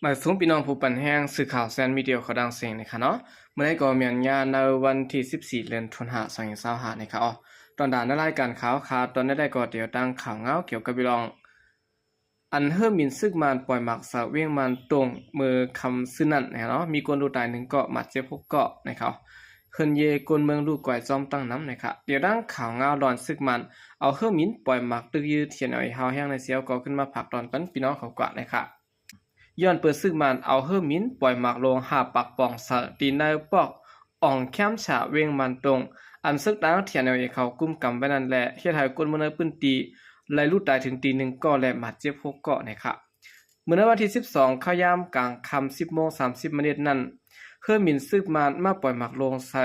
ບາຍສະບາຍດີພີ່ນ້ອງຜູ້ປັນແຮງ ສື່ຂ່າວແຊນມີເດຍ ຂອງດັ່ງເສັງນີ້ຄະເນາະ. ມື້ນີ້ກໍແມ່ນຍາມໃນວັນທີສິບສີ່ ເດືອນ ທັນວາ ສອງພັນຊາວຫ້ານີ້ຄະເນາະ. ຕອນດານໃນລາຍການຂ່າວຄາວຕອນນີ້ໄດ້ກໍດຽວຕັ້ງຂ່າວງາວກ່ຽວກັບເລື່ອງ ອັນເຮີ້ມິນຊຶກມານປ່ອຍໝາກໃສ່ວຽງມານຕົງເມື່ອຄ່ຳຊືນນັ້ນນະເນາະ, ມີຄົນຮູ້ຕາຍໜຶ່ງເກາະ ບາດເຈັບຫົກເກາະນະເນາະ. ເຮືອນເຢຄົນເມືອງລູກກວາຍຊ້ອມຕັ້ງນຳນະເນາະ. ດຽວດັ່ງຂ່າວງາວລອນຊຶກມານເອົາເຮີ້ມິນປ່ອຍໝາກຕຶກຢື້ ທີເອັນແອລເອ ເຮົາແຮງໃນເຊວກໍຂຶ້ນມາຝາກຕອນປັນພີ່ນ້ອງເຂົາກວ່ານະເນາະ. ຍ້ອນເປີດຊຶກມານເອົາເຮີ້ມິນປ່ອຍໝາກລົງຫ້າປາກປ່ອງໃສ່ ຕີໃນປອກ ອ່ອງແຄມສາວຽງມານຕົງ ອັນຊຶກທາງ ທີເອັນແອລເອ ເຂົາກຸມກຳໄວ້ນັ້ນແຫຼະ ເຮັດໃຫ້ຄົນເມືອງໃນພື້ນທີ່ໄດ້ຮູ້ຕາຍເຖິງຕີໜຶ່ງເກາະ ແລະ ບາດເຈັບຫົກເກາະນະເນາະ. ເມື່ອໃນວັນທີສິບສອງ ເຂົ້າຍາມກາງຄ່ຳ ສິບໂມງສາມສິບມານິດນັ້ນ ເຮີ້ມິນຊຶກມານມາປ່ອຍໝາກລົງໃສ່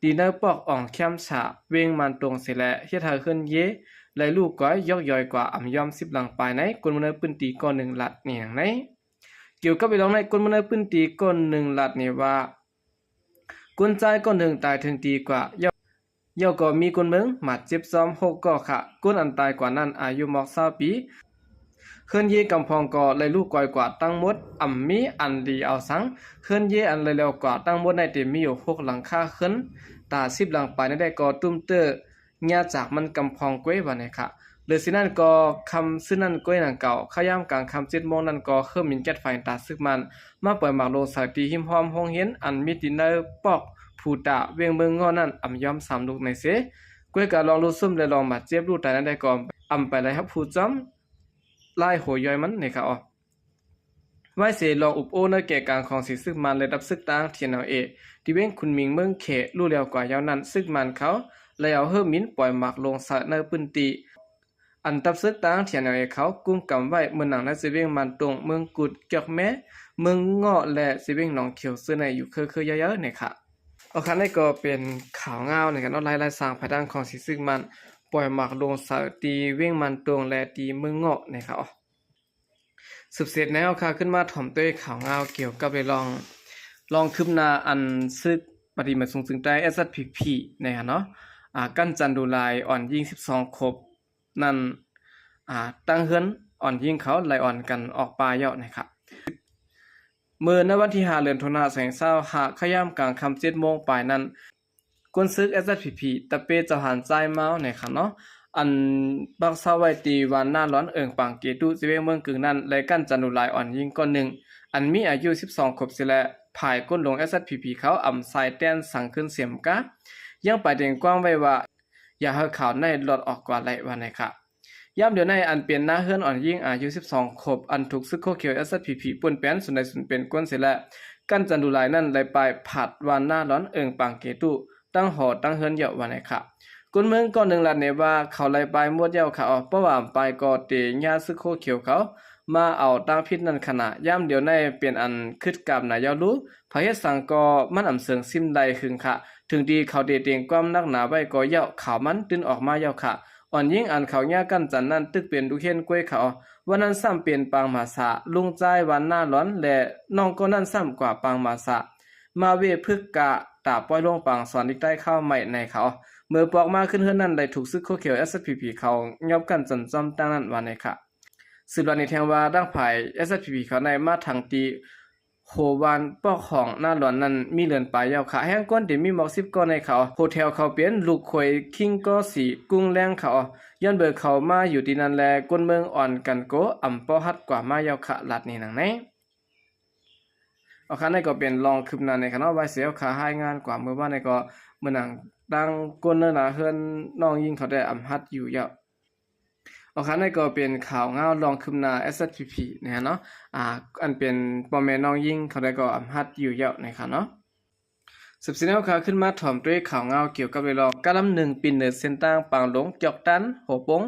ຕີໃນປອກອ່ອງແຄມສາວຽງມານຕົງເສຍແລ້ວ ເຮັດໃຫ້ເຮືອນເຢໄດ້ລູກກວາຍຢອກຢອຍກວ່າອຳຍອມສິບຫຼັງປາຍໃນ ຄົນເມືອງໃນພື້ນທີ່ກ່ອນໜຶ່ງລາດໃນ. ກ່ຽວກັບເລື່ອງນີ້ ຄົນເມືອງໃນພື້ນທີ່ກ່ອນໜຶ່ງລາດໃນວ່າ ຄົນຊາຍກ່ອນໜຶ່ງຕາຍເຖິງຕີກວ່າ ແລ້ວກໍມີຄົນເມືອງບາດເຈັບຊ້ອມຫົກເກາະຄະ. ຄົນອັນຕາຍກວ່ານັ້ນອາຍຸໝອກຊາວປີ. ເຮືອນເຢກຳພອງກໍໄດ້ລູກກວາຍກວ່າທັງໝົດ ອຳມີອັນດີເອົາສັງ. ເຮືອນເຢອັນໄດ້ແລ້ວກວ່າທັງໝົດໃນເຕັມມີຢູ່ຫົກຫຼັງຄາເຮືອນ ຕາສິບຫຼັງປາຍໃນໄດ້ກໍຕຸ້ມເຕີຍ ຍາຈາກມັນກຳພອງກວຍວ່າແນວນັ້ນ. ເຫຼືອຊິນັ້ນກໍຄ່ຳຊືນນັ້ນກວຍໜັງເກົ່າ ເຂົ້າຍາມກາງຄ່ຳເຈັດໂມງນັ້ນກໍເຮີ້ມິນແກັສໄຟຕາຊຶກມານ ມາປ່ອຍໝາກລົງໃສ່ທີ່ຮິມຮ່ອມໂຮງຮຽນ ອັນມີຕີໃນປອກພູຕາວຽງເມືອງເງາະນັ້ນ ອຳຍອມສາມລູກໃນເຊ. ກວຍກະລອງລູກຊຸມ ແລະ ລອງບາດເຈັບລູກຕາຍນັ້ນໄດ້ກໍອຳໄປໄດ້ຮັບຮູ້ຈອມ ຫຼາຍໂຫຍ້ອຍມັນເນາະ. ວາຍເສລອງອຸບໂອ້ໃນແກ່ກາງຂອງສີຊຶກມານ ແລະ ດັບຊຶກຕາງ ທີເອັນແອລເອ ທີ່ວຽງຂຸນໝິງເມືອງເຂ ຮູ້ແລ້ວກວ່າຍາວນັ້ນ ຊຶກມານເຂົາໄດ້ເອົາເຮີ້ມິນປ່ອຍໝາກລົງໃສ່ໃນພື້ນທີ່ ອັນດັບຊຶກຕາງ ທີເອັນແອລເອ ເຂົາກຸມກຳໄວ້ ເໝືອນໜັງໃນເຊວຽງມານຕົງ ເມືອງກຸດ ກຽກແມ ເມືອງເງາະ ແລະ ເຊວຽງໜອງຂຽວ ເຊິ່ງໃນຢູ່ເຄືອໆ ເຢີໆ ເນາະ. ໂອເຄ ນີ້ກໍເປັນຂ່າວງາວນະເນາະ ຫຼາຍໆ ສາງພາຍທາງຂອງສີຊຶກມານ ປ່ອຍໝາກລົງໃສ່ທີ່ວຽງມານຕົງ ແລະ ທີ່ເມືອງເງາະນະເນາະ. ສືບເສດແນວຂ່າວ ຂຶ້ນມາຖອມດ້ວຍຂ່າວງາວກ່ຽວກັບເລື່ອງ ລອງຄືບໜ້າອັນຊຶກປະຕິມາສຸງເຊິ່ງໃຕ້ ເອສເອສພີພີ ນະເນາະ. ອາ ກັນຈັນດູລາຍ ອ່ອນຍິງສິບສອງຂົບນັ້ນ ອາ ຕັ້ງເຮືອນ ອ່ອນຍິງເຂົາໄລ່ອ່ອນກັນອອກປ່າແລ້ວນະເນາະ. ເມື່ອໃນວັນທີຫ້າ ເດືອນ ທັນວາ ສອງພັນຊາວຫ້າ ເຂົ້າຍາມກາງຄ່ຳເຈັດໂມງປາຍນັ້ນ ກົນຊຶກ ເອສເອສພີພີ ຕະເປ ເຈົ້າຫານຊາຍມາວ ນະເນາະ ອັນພັກເຊົາໄວ້ທີ່ບ້ານນາຫຼອນ ເອີ່ງປາງເກຕຸ ເຊວຽງເມືອງກຶງນັ້ນ ໄດ້ກັນຈັນດູລາຍ ອ່ອນຍິງກ້ອນໜຶ່ງ ອັນມີອາຍຸສິບສອງຂົບເສຍແລ້ວ ພາຍກົນຫຼົງ ເອສເອສພີພີ ເຂົາອຳຊາຍແຕ່ນສັງຂຶ້ນເສຍມກາ ຍັງປາຍແຕ່ງຄວາມໄວ້ວ່າ ຢ່າໃຫ້ຂ່າວໃນລອດອອກກວ່າໄດ້ວ່າແນວນັ້ນ. ຍາມດຽວໃນ ອັນເປັນນາເຮືອນອ່ອນຍິງອາຍຸສິບສອງຂົບ ອັນຖືກຊຶກໂຄຂຽວ ເອສເອສພີພີ ປຸ້ນແປນສູນໃດສູນເປັນກົນເສຍແລ້ວ ກັນຈັນດູລາຍນັ້ນໄດ້ໄປພາດບ້ານນາຫຼອນ ເອີ່ງປາງເກຕຸ ຕັ້ງຫໍຕັ້ງເຮືອນແລ້ວວ່າແນວນັ້ນ. ຄົນເມືອງກ້ອນໜຶ່ງລາດໃນວ່າ ເຂົາໄດ້ໄປໝົດແລ້ວຄະ ເພາະວ່າໄປກໍເຕຍາຊຶກໂຄຂຽວເຂົາມາເອົາຕາງຜິດນັ້ນຂະນະ. ຍາມດຽວໃນເປັນອັນຄຶດກັບນາຍາວລູ ໃຜເຮັດສັງກໍມັນອຳເສີງຊິມໄດ້ຫຶງຄະ ເຖິງທີ່ເຂົາເຕຕຽງຄວາມໜັກໜາໄວ້ກໍເຍົາະ ຂ່າວມັນຕື່ນອອກມາເຍົາະຄະ. ອ່ອນຍິງອັນເຂົາຍາກັນຈັນນັ້ນ ຕຶກເປັນລູກເຫັນກວຍເຂົາ ວ່ານັ້ນຊ້ຳເປັນປາງມາສາ ລຸງຈາຍບ້ານນາຫຼອນ ແລະ ນ້ອງກໍນັ້ນຊ້ຳກວ່າປາງມາສາ ມາເວພຶກກະຕາປ້ອຍລົງປາງສອນລິກໃຕ້ເຂົ້າໃໝ່ໃນເຂົາ. ເມື່ອປອກມາຂຶ້ນເຮືອນນັ້ນ ໄດ້ຖືກຊຶກໂຄຂຽວ ເອສເອສພີພີ ເຂົາຍອບກັນຈັນຈ້ອມຕັ້ງນັ້ນວ່າແນວນັ້ນ. ສືບລາດໃນແທງວ່າ ທາງຝ່າຍ ເອສເອສພີພີ ເຂົາໄດ້ມາທັງທີ່ ໂຮບ້ານປອກຂອງນາຫຼອນນັ້ນມີເລື່ອນປາຍເຍົາະຄະ ແຮງຄົນທີ່ມີໝອກສິບກ່ອນໃນເຂົາ ໂຮແຖວເຂົາເປັນລູກເຂີຍຄິງກໍສີກຸງແລງເຂົາ ຍ້ອນເບີເຂົາມາຢູ່ທີ່ນັ້ນແລ ຄົນເມືອງອ່ອນກັນໂກ ອຳເປົາຮັດກວ່າມາເຍົາະຄະ ລາດໃນນັ້ນ. ໂອເຄ ນີ້ກໍເປັນລອງຄືບໜ້າໃນຂະນະວາຍເສວຂາລາຍງານກວ່າເມື່ອວານນີ້ກໍ ເໝືອນໜັງຕັ້ງກົນເນີນາເຮືອນນ້ອງຍິງເຂົາໄດ້ອຳຮັດຢູ່ເຍົາະ. ໂອເຄ ນີ້ກໍເປັນຂ່າວງາວລອງຄືບໜ້າ ເອສເອສພີພີ ນະເນາະ ອາ ອັນເປັນພໍ່ແມ່ນ້ອງຍິງເຂົາໄດ້ກໍອຳຮັດຢູ່ເຍົາະນະເນາະ. ສືບເສຍແນວຂ່າວ ຂຶ້ນມາຖອມດ້ວຍຂ່າວງາວກ່ຽວກັບເລື່ອງກາລຳໜຶ່ງປິ່ນເໜືອເສັ້ນທາງປາງຫຼົງ ຈອກຕານ ໂຮປົງ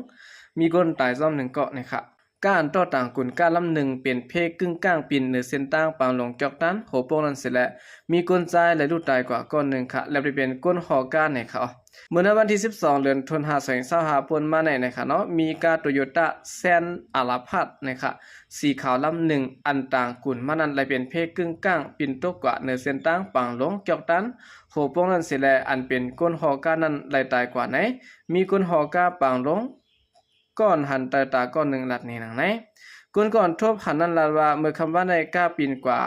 ມີຄົນຕາຍຊ້ອມໜຶ່ງເກາະນະເນາະ. ກາອັນຕໍ່ຕາງກຸນກາລຳໜຶ່ງເປັນເພກຶ້ງກ້າງ ປິ່ນເໜືອເສັ້ນທາງປາງຫຼົງ ຈອກຕານ ໂຮປົງນັ້ນເສຍແລ້ວ ມີຄົນຊາຍໄດ້ລູກຕາຍກວ່າກ້ອນໜຶ່ງຄະ ແລະ ໄດ້ເປັນຄົນຫໍ້ກ້ານໃນເຂົາ. ເມື່ອໃນວັນທີສິບສອງ ເດືອນ ທັນວາ ສອງພັນຊາວຫ້າ ປົນມາໃນນະຄະເນາະ ມີກາໂຕໂຍຕ້າແຊນອາລາພາດນະຄະ ສີຂາວລຳໜຶ່ງ ອັນຕາງກຸນມານັ້ນ ໄດ້ເປັນເພກຶ້ງກ້າງ ປິ່ນຕົກກວ່າເໜືອເສັ້ນທາງປາງຫຼົງ ຈອກຕານ ໂຮປົງນັ້ນເສຍແລ້ວ ອັນເປັນຄົນຫໍ້ກ້ານັ້ນໄດ້ຕາຍກວ່າໃນ ມີຄົນຫໍ້ກ້າປາງຫຼົງ ກ່ອນຫັນຕາຍຕາກ່ອນໜຶ່ງ ລັດນີ້ນາງໃນ. ຄົນກ່ອນທົບຫັນນັ້ນລາດວ່າ ເມື່ອຄ່ຳວານໃນກາປິ່ນກວ່າ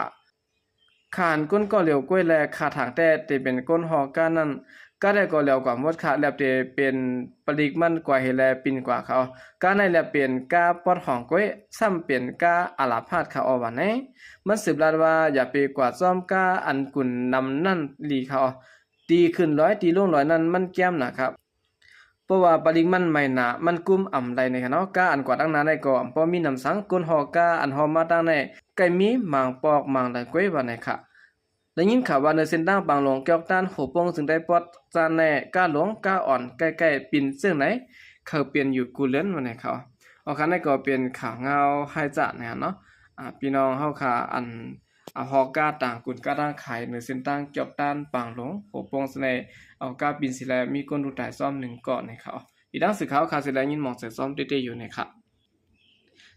ຂ້າຫັນຄົນກໍຫຼຽວກ້ວຍ ແລະ ຂ້າທາງແຕ່ເຕັມເປັນຄົນຫໍ່ກ້ານັ້ນ ກ້າໃດກໍຫຼຽວກວ່າໝົດ ຂ້າແລບເຕເປັນປະລິກມັນກວ່າເຫແລປິ່ນກວ່າເຂົາ ກ້າໃນແລບເປັນກ້າປອດຫອງກ້ວຍ ຊ້ຳເປັນກ້າອາລາພາດເຂົາອອກວ່າແນ່. ມັນສືບລາດວ່າ ຢ່າໄປກວ່າຊ້ອມກ້າອັນກຸນນຳນັ້ນຫຼີເຂົາ ຕີຂຶ້ນລອຍ ຕີລົງລອຍນັ້ນມັນແກ້ມນະຄັບ. ເພາະວ່າປະລິກມັນໄໝ້ໜາ ມັນກຸມອຳໄລໃນຂະເນາະ ກ້າອັນກວ່າຕັ້ງໜ້າໃນກໍບໍ່ມີນ້ຳສັງ ກົ້ນຫໍ່ກ້າອັນຫໍ່ມາຕັ້ງໃນ ໄກ່ມີໝາງປອກໝາງໄລກ້ວຍວ່າໃນຂະ. ໄດ້ຍິນຂ່າວວ່າເນີເສັ້ນທາງປາງຫຼົງ ກຽວກະຕ່ານ ໂຫໂປ່ງ ຈຶ່ງໄດ້ປອດຈານແນ່ ກ້າຫຼົງ ກ້າອ່ອນ ໃກ້ໆ ປິ່ນເຊິ່ງໃນ ເຂົາປ່ຽນຢູ່ກູເລີນວ່າໃນຂະ. ອອກຄັນໃນກໍເປັນຂ່າວງາວໄຮຈານນະເນາະ ອາ ພີ່ນ້ອງເຮົາຂາ ອັນ ອາ ຫໍ່ກ້າຕ່າງກຸນກ້າຕ່າງຂາຍ ເນີເສັ້ນທາງກຽວກະຕ່ານ ປາງຫຼົງ ໂຫໂປ່ງ ສະແນ ເອົາກ້າປິ່ນເສແລ ມີຄົນຮູ້ຕາຍຊ້ອມໜຶ່ງເກາະໃນຂະ. ອີກດັ່ງສື່ຂ່າວຂາເສແລຍິນໝອງເສຍຊ້ອມເຕເຕຢູ່ໃນຂະ.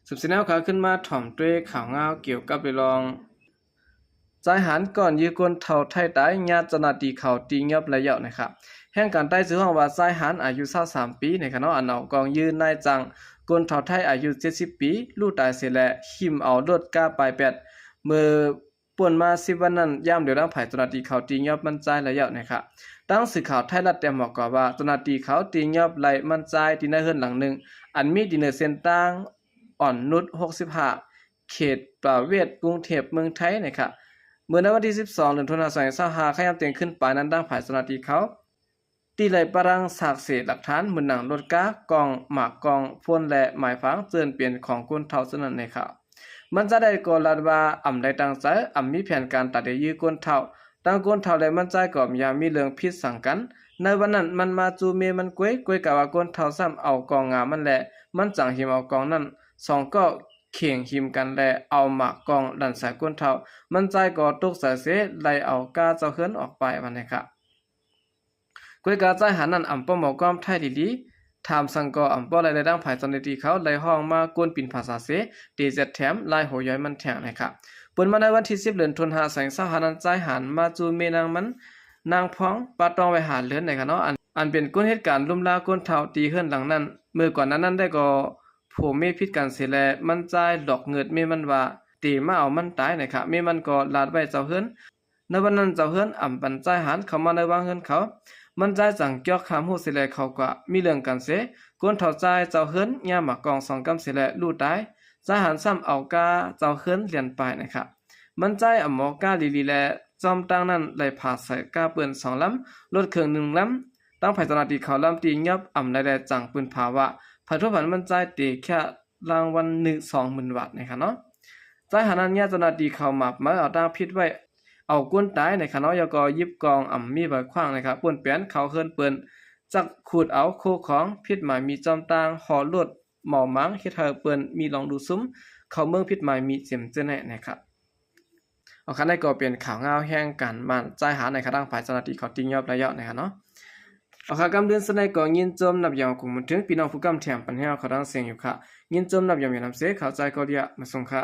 ສືບສຽນແນວຂາວຂຶ້ນມາຖອມດ້ວຍຂ່າວງາວກ່ຽວກັບເລື່ອງ ຊາຍຫານກ່ອນຢື້ອຄົນເຖົ້າໄທຕາຍ ຍາດເຈົ້າໜ້າທີ່ເຂົາຕີຫຍັບໄລ່ເຍົາະໃນຂະ. ແຮງການໄຕ້ຊື່ຮ້ອງວ່າ ຊາຍຫານອາຍຸຊາວສາມປີໃນຂະເນາະ ອັນເອົາກອງຢື້ອນາຍຈ້າງຄົນເຖົ້າໄທອາຍຸເຈັດສິບປີ ຮູ້ຕາຍເສແລ ຫິ້ມເອົາລົດກ້າປາຍແປດ ເມື່ອ ປົນມາສິບວັນນັ້ນ ຍາມດຽວທາງຝ່າຍເຈົ້າໜ້າທີ່ເຂົາຕີຫຍັບມັນຊາຍໄລ່ເຍົາະໃນຂະ. ດັ່ງສື່ຂ່າວໄທລັດແຕ້ມບອກກວ່າວ່າ ເຈົ້າໜ້າທີ່ເຂົາຕີຫຍັບໄລ່ມັນຊາຍທີ່ໃນເຮືອນຫຼັງໜຶ່ງ ອັນມີທີ່ເນີເສັ້ນທາງອ່ອນນຸດຫົກສິບຫ້າ ເຂດປະເວດ ກຸງເທບ ເມືອງໄທໃນຂະ. ເມື່ອໃນວັນທີສິບສອງ ເດືອນຕຸລາ ສອງພັນຊາວຫ້າ ຂະຫຍັບຕຽງຂຶ້ນໄປນັ້ນ ທາງຝ່າຍເຈົ້າໜ້າທີ່ເຂົາ ທີ່ໄດ້ປະດັງສາກເສດຫຼັກຖານ ເໝືອນໜັງລົດກາ, ກ່ອງ, ໝາກກ່ອງ, ໂຟນ ແລະ ໝາຍຝາງ ເຊິ່ງເປັນຂອງຄົນເຖົ້າເຫຼົ່ານັ້ນໃນຂະ. ມັນຈະໄດ້ກໍລາດວ່າ ອຳໄດ້ຕັ້ງໃຈ, ອຳມີແຜນການຕາເດຍຢື້ອຄົນເຖົ້າ. ທັງຄົນເຖົ້າ ແລະ ມັນຈາຍກໍບໍ່ມີເລື່ອງຜິດສັງກັນ. ໃນວັນນັ້ນມັນມາຈູ່ເມມັນກ້ວຍ, ກ້ວຍກະວ່າຄົນເຖົ້າຊ້ຳເອົາກ່ອງງາມັນ ແລະ ມັນຈັ່ງຫິ້ມເອົາກ່ອງນັ້ນ. ສອງກໍເຄັ່ງຫິມກັນ ແລະ ເອົາໝາກກ່ອງດັນໃສ່ຄົນເຖົ້າ. ມັນຈາຍກໍຕົກໃຈເສ ໄລ່ເອົາກ້າເຈົ້າເຮືອນອອກໄປວ່າໃນຂະ. ກ້ວຍກາຊາຍຫານນັ້ນອຳບໍ່ເວົ້າຄວາມໄທດີໆ, ຖາມສັງກໍອຳບໍ່ໄດ້ ແລະ ທາງຝ່າຍເຈົ້າໜ້າທີ່ເຂົາໄດ້ຮ້ອງມາກວນປິ່ນພາສາເສ ເຕແຊັດແຖມລາຍຫົວຍ້ອຍມັນແທງໃນຂະ. ເປີດມາໃນວັນທີສິບ ເດືອນຕຸລາ ສອງພັນຊາວຫ້ານັ້ນ ຊາຍຫານມາຈູ່ເມນາງມັນ ນາງພອງ ປະຕ້ອງໄວ້ຫ້າເດືອນໃນຂະເນາະ ອັນ ອັນເປັນຄົນເຮັດການລຸມລາຄົນເຖົ້າທີ່ເຮືອນຫຼັງນັ້ນ. ເມື່ອກ່ອນໜ້ານັ້ນໄດ້ກໍຜົວເມຜິດກັນເສ ແລະ ມັນຈາຍຫຼອກເງິດເມມັນວ່າ ເຕມາເອົາມັນຕາຍໃນຂະ. ເມມັນກໍລາດໄວ້ເຈົ້າເຮືອນ ໃນວັນນັ້ນເຈົ້າເຮືອນອຳບັນຊາຍຫານເຂົ້າມາໃນວັງເຮືອນເຂົາ. ມັນຊາຍຈັ່ງຈອກຄວາມຮູ້ເສແລ ເຂົາກະມີເລື່ອງກັນເສ. ຄົນເຖົ້າຊາຍເຈົ້າເຮືອນຍາມໝາກກ່ອງສອງກຳເສແລ ຮູ້ຕາຍ. ຊາຍຫານຊ້ຳເອົາກ້າເຈົ້າເຮືອນລຽນປາຍໃນຂະ. ມັນຊາຍອຳໝໍກ້າລີລີ ແລະ ຊອມຕ່າງນັ້ນໄລ່ພາໃສ່ກ້າເປີ້ນສອງລຳ, ລົດເຄື່ອງໜຶ່ງລຳ. ທາງຝ່າຍເຈົ້າໜ້າທີ່ເຂົາລຳຕີຫຍັບອຳໄດ້ ແລະ ຈັ່ງປືນພາວະ ໃຜທົບຫັນມັນຊາຍເຕແຄ ລາງວັນໜຶ່ງ ສອງໝື່ນບາດໃນຂະເນາະ. ຊາຍຫານນັ້ນຍາດເຈົ້າໜ້າທີ່ເຂົາມາບມາເອົາທາງຜິດໄວ້ ເອົາຄົນຕາຍໃນຂະເນາະ ແລ້ວກໍຢິບກ່ອງອຳມີໄວ້ຂວ້າງໃນຂະ ປຸ້ນແປນເຂົາເຮືອນເປີ້ນ ຈັກຂູດເອົາໂຄຂອງຜິດໝາຍມີ ຊອມຕ່າງ ຫໍ່ລົດເມົາໝາງ ເຮັດໃຫ້ເປີ້ນມີລອງດູ່ຊຸມ ເຂົ້າເມືອງຜິດໝາຍມີ ເຈັມເຈີແນ່ໃນຂະ. ເອົາ ຄັນໃດກໍເປັນຂ່າວງາວແຫ່ງການມານຊາຍຫານໃນຂະ ທາງຝ່າຍເຈົ້າໜ້າທີ່ເຂົາຕິງຍອບໄລຍະໃນຂະເນາະ. ເອົາ ຄະ ກຳເດືອນສະໃນກໍຍິນຊົມນັບຢອງຂອງໝູນເຖິງ ພີ່ນ້ອງຜູ້ກຳແຖມປັນແຮວເຂົາທັງເສງຢູ່ຂະ. ຍິນຊົມນັບຢອງຢູ່ນຳເສ ເຂົ້າໃຈກໍລຽ ມາສົ່ງຂະ.